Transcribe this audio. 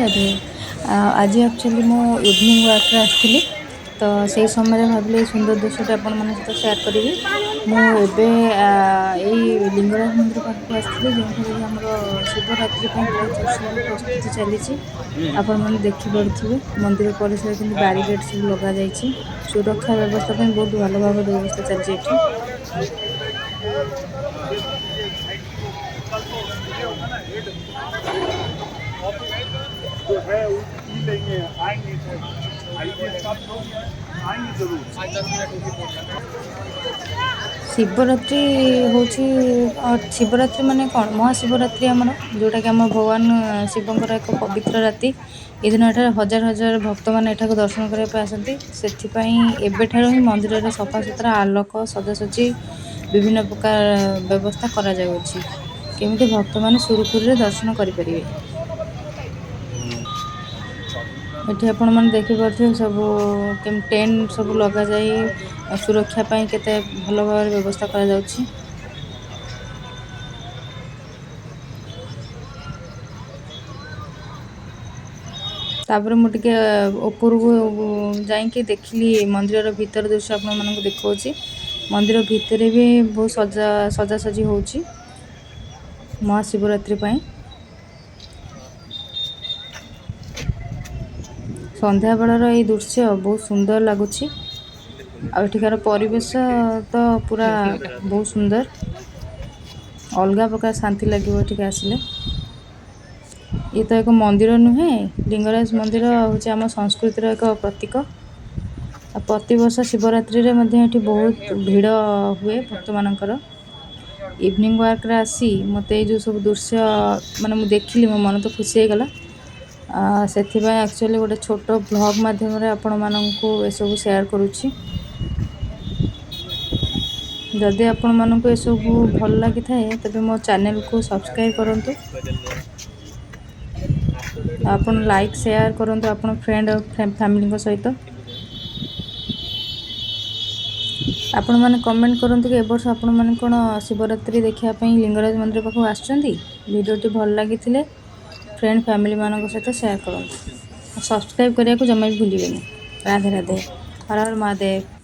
ରାଧେ ରାଧେ। ଆଜି ଆକ୍ଚୁଆଲି ମୁଁ ଇଭିନିଂ ୱାକ୍ରେ ଆସିଥିଲି, ତ ସେଇ ସମୟରେ ଭାବିଲି ଏଇ ସୁନ୍ଦର ଦୃଶ୍ୟଟି ଆପଣମାନଙ୍କ ସହିତ ସେୟାର କରିବି। ମୁଁ ଏବେ ଏଇ ଲିଙ୍ଗରାଜ ମନ୍ଦିର ପାଖକୁ ଆସିଥିଲି, ଯେଉଁଠାରେ କି ଆମର ଶିବରାତ୍ରି ପାଇଁ ବହୁତ ଜୋରସୋରରେ ପ୍ରସ୍ତୁତି ଚାଲିଛି। ଆପଣମାନେ ଦେଖିପାରୁଥିବେ ମନ୍ଦିର ପରିସରରେ କିନ୍ତୁ ବ୍ୟାରିକେଡ଼ ସବୁ ଲଗାଯାଇଛି। ସୁରକ୍ଷା ବ୍ୟବସ୍ଥା ପାଇଁ ବହୁତ ଭଲ ଭାବରେ ବ୍ୟବସ୍ଥା ଚାଲିଛି ଏଠି। जो है वो पी लेंगे, आएंगे तो आइए, सब लोग आएंगे जरूर। ଶିବରାତ୍ରି ହେଉଛି, ଶିବରାତ୍ରି ମାନେ କ'ଣ? ମହାଶିବରାତ୍ରି ଆମର, ଯେଉଁଟାକି ଆମ ଭଗବାନ ଶିବଙ୍କର ଏକ ପବିତ୍ର ରାତି। ଏ ଦିନ ଏଠାରେ ହଜାର ହଜାର ଭକ୍ତମାନେ ଏଠାକୁ ଦର୍ଶନ କରିବା ପାଇଁ ଆସନ୍ତି। ସେଥିପାଇଁ ଏବେଠାରୁ ହିଁ ମନ୍ଦିରରେ ସଫାସୁତୁରା, ଆଲୋକ, ସଜାସଜି, ବିଭିନ୍ନ ପ୍ରକାର ବ୍ୟବସ୍ଥା କରାଯାଉଅଛି, କେମିତି ଭକ୍ତମାନେ ସୁରୁଖୁରୁରେ ଦର୍ଶନ କରିପାରିବେ। ଏଠି ଆପଣମାନେ ଦେଖିପାରୁଥିବେ ସବୁ କେମିତି ଟେଣ୍ଟ ସବୁ ଲଗାଯାଇ ସୁରକ୍ଷା ପାଇଁ କେତେ ଭଲ ଭାବରେ ବ୍ୟବସ୍ଥା କରାଯାଉଛି। ତାପରେ ମୁଁ ଟିକେ ଉପରକୁ ଯାଇକି ଦେଖିଲି ମନ୍ଦିରର ଭିତର ଦୃଶ୍ୟ, ଆପଣମାନଙ୍କୁ ଦେଖାଉଛି। ମନ୍ଦିର ଭିତରେ ବି ବହୁତ ସଜାସଜି ହେଉଛି ମହାଶିବରାତ୍ରି ପାଇଁ। ସନ୍ଧ୍ୟାବେଳର ଏଇ ଦୃଶ୍ୟ ବହୁତ ସୁନ୍ଦର ଲାଗୁଛି, ଆଉ ଏଠିକାର ପରିବେଶ ତ ପୁରା ବହୁତ ସୁନ୍ଦର, ଅଲଗା ପ୍ରକାର ଶାନ୍ତି ଲାଗିବ ଏଠିକି ଆସିଲେ। ଇଏ ତ ଏକ ମନ୍ଦିର ନୁହେଁ, ଲିଙ୍ଗରାଜ ମନ୍ଦିର ହେଉଛି ଆମ ସଂସ୍କୃତିର ଏକ ପ୍ରତୀକ। ଆଉ ପ୍ରତିବର୍ଷ ଶିବରାତ୍ରିରେ ମଧ୍ୟ ଏଠି ବହୁତ ଭିଡ଼ ହୁଏ ଭକ୍ତମାନଙ୍କର। ଇଭିନିଂ ୱାକ୍ରେ ଆସି ମୋତେ ଏଇ ଯେଉଁ ସବୁ ଦୃଶ୍ୟ ମାନେ ମୁଁ ଦେଖିଲି, ମୋ ମନ ତ ଖୁସି ହେଇଗଲା। ସେଥିପାଇଁ ଆକ୍ଚୁଆଲି ଗୋଟେ ଛୋଟ ଭ୍ଲଗ୍ ମାଧ୍ୟମରେ ଆପଣମାନଙ୍କୁ ଏସବୁ ସେୟାର କରୁଛି। ଯଦି ଆପଣମାନଙ୍କୁ ଏସବୁ ଭଲ ଲାଗିଥାଏ, ତେବେ ମୋ ଚ୍ୟାନେଲକୁ ସବସ୍କ୍ରାଇବ୍ କରନ୍ତୁ, ଆପଣ ଲାଇକ୍ ସେୟାର କରନ୍ତୁ ଆପଣ ଫ୍ରେଣ୍ଡ ଆଉ ଫ୍ୟାମିଲିଙ୍କ ସହିତ। ଆପଣମାନେ କମେଣ୍ଟ କରନ୍ତୁ କି ଏ ବର୍ଷ ଆପଣମାନେ କ'ଣ ଶିବରାତ୍ରି ଦେଖିବା ପାଇଁ ଲିଙ୍ଗରାଜ ମନ୍ଦିର ପାଖକୁ ଆସୁଛନ୍ତି। ଭିଡ଼ିଓଟି ଭଲ ଲାଗିଥିଲେ ଫ୍ରେଣ୍ଡ ଫ୍ୟାମିଲିମାନଙ୍କ ସହିତ ସେୟାର କରନ୍ତୁ। ସବସ୍କ୍ରାଇବ୍ କରିବାକୁ ଜମା ବି ଭୁଲିବେନି। ରାଧେ ରାଧେ, ହର ହର ମହାଦେବ।